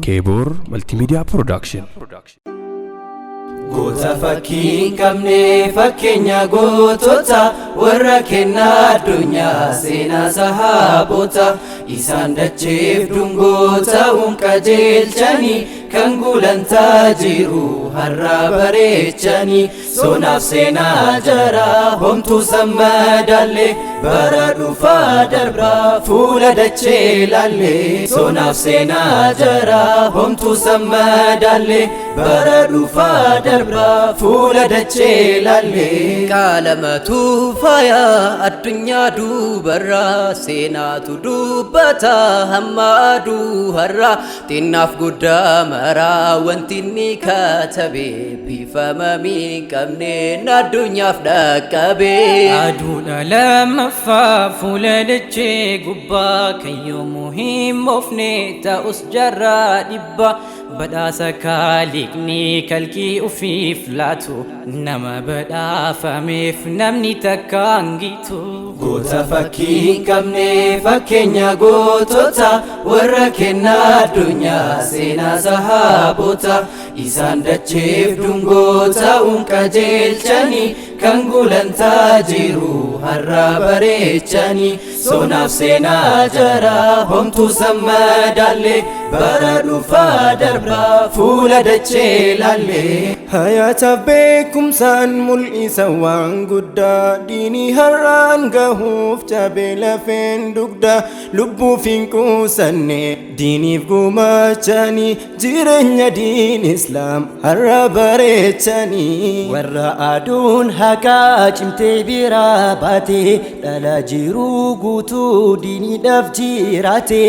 Keeboor Multimedia Production. Goota fakkii hin qabne, fakkeenya gootota, warra kennaa addunyaa, seenaa sahaabota. Isaan dacheef dungoo ta'uun qajeelchanii, kan gulantaa jiru har'a bareechanii. Sonaaf seenaa jaraa homtuu sammadaalle, bara dhufaa darbaa fuula dachee laalle. Sonaaf seenaa jaraa homtuu sammadaalle, bara dhufaa darbaa fuula dachee laalle. Qaalamatu faaya addunyaa dubarraa, seenaatu dubbata hamma aduu har'a. Xinnaaf guddaa maraa wanti inni katabe, bifa mamii hin qabneen addunyaaf dhaqqabe. Aduudha lammaffaa fuula dachee gubbaa, kan yoomuu hin moofne ta'us jarraa dhibba. Badhaasa kaaliqni kalqii ufiif laatu, nama badhaafameef namni takkaan gitu. Goota fakkii hin qabne, fakkeenya gootota, warra kennaa addunyaa, seenaa sahaabota. Isaan dacheef dungoo ta'uun qajeelchanii, kan gulantaa jiru har'a bareechanii. Sonaaf seenaa jaraa homtuu sammadaalle, bara dhufaa darbaa fuula dachee laalle. Hayaataaf beekumsaan mul'isa waan guddaa, diinii har'aan gahuuf cabee lafeen dugda. Lubbuuf hin quusanne diiniif gumaachanii, jireenya diin Islaam har'a bareechanii. Warra aduun haqaa cimtee biraa baate, dhala jiruu guutuu diiniidhaaf jiraate.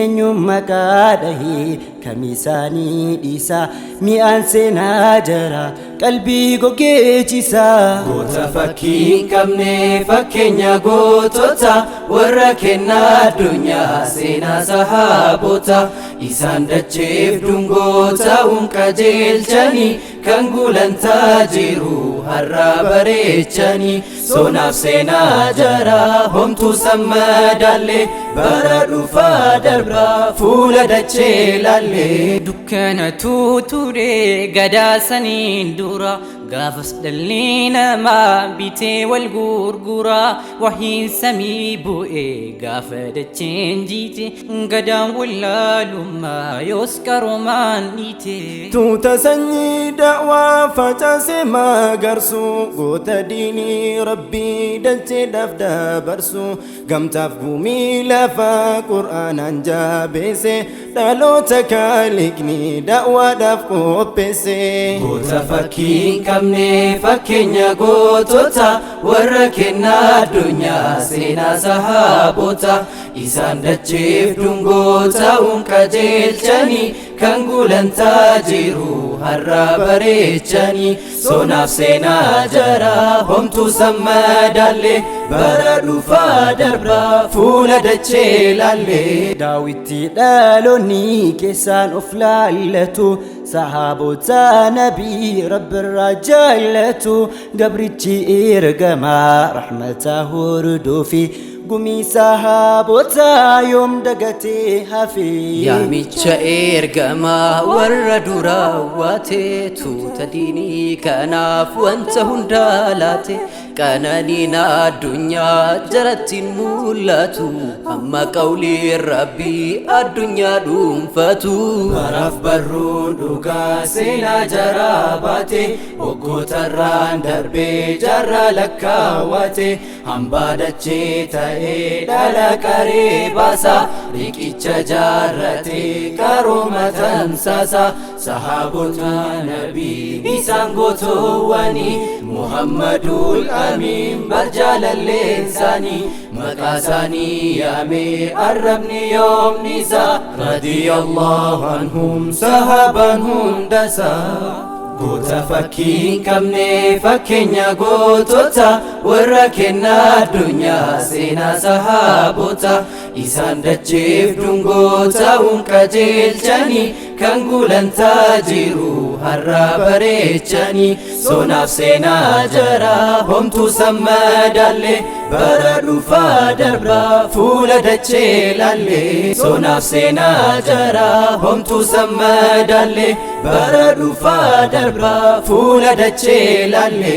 Eenyuun maqaa dhahee kamiisaanii dhiisa? Mi'aan seenaa jara qalbii gogeechisa. Goota fakkii hin qabne, fakkeenya gootota, warra kennaa addunyaa, seenaa sahaabota. Isaan dacheef dungoo ta'uun qajeelchanii, kan gulantaa jiru har'a bareechanii. Sonaaf seenaa jaraa homtuu sammadaalle, bara dhufaa darbaa fuula dachee laalle. Dukkanatu ture gadaa saniin dura, gaafas dhalli namaa bitee wal gurgura. Wahiin samii bu'ee gaafa dacheen jiite, gadaan wallaalummaa yoos qaroomaan dhiite. Tuuta sanyii da'waa facaase magarsu, goota diinii Rabbii dacheedhaaf dabarsu. Gamtaaf gumii lafaa Qur'aanaan jabeesse, dhaloota kaaliqni da'waadhaaf qopheesse. Goota fakkii hin qabne, fakkeenya gootota, warra kennaa addunyaa, seenaa sahaabota. Isaan dacheef dungoo ta'uun qajeelchanii, kan gulantaa jiru har'a bareechanii. Sonaaf seenaa jaraa homtuu sammadaalle, bara dhufaa darbaa fuula dachee laalle. Daawwitti dhaloonni keessaan of laallatu, sahaabota nabii Rabbirraa jaallatu. Gabrichi ergamaa rahmata hordofi, gumii sahaabota yoom dagatee hafe? Yaamicha ergamaa warra duraa waate, tuuta diinii kanaaf wanta hundaa laate. Qananiin addunyaa jarattiin mul'atu, hamma qawlii Rabbii addunyaa dhuunfatu. Baraaf barruun dhugaa seenaa jaraa baate, waggootarraan darbee jaarraa lakkaawwate. Hambaa dachee ta'ee dhala qaree baasa, riqicha jaarratee qarooma tamsaasa. Sahaabota nabii isaan gootoowwanii, Muhammadul Amiin barjaalalleen isaanii. Maqaa isaanii yaamee arrabni yoomni isaa, radiyallahu anhum, sahaabaan hundasaa. Goota fakkii hin qabne, fakkeenya gootota, warra kennaa addunyaa, seenaa sahaabota. Isaan dacheef dungoo ta'uun qajeelchanii, kan gulantaa jiru har'a bareechanii. Soonaaf seenaa jaraa homtuu sammadaalle, bara dhufaa darbaa fuula dachee laalle. Soonaaf seenaa jaraa homtuu sammadaalle, bara dhufaa darbaa fuula dachee laalle.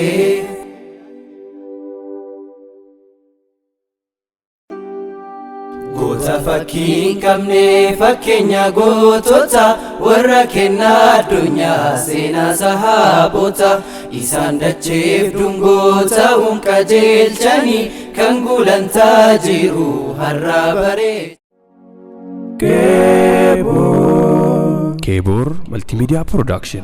Goota fakkii hin qabne, fakkeenya gootota, warra kennaa addunyaa seenaa sahaabota, isaan dacheef dungoo ta'uun qajeelchanii kan gulantaa jiru har'a baree. Keebor Multimedia Production.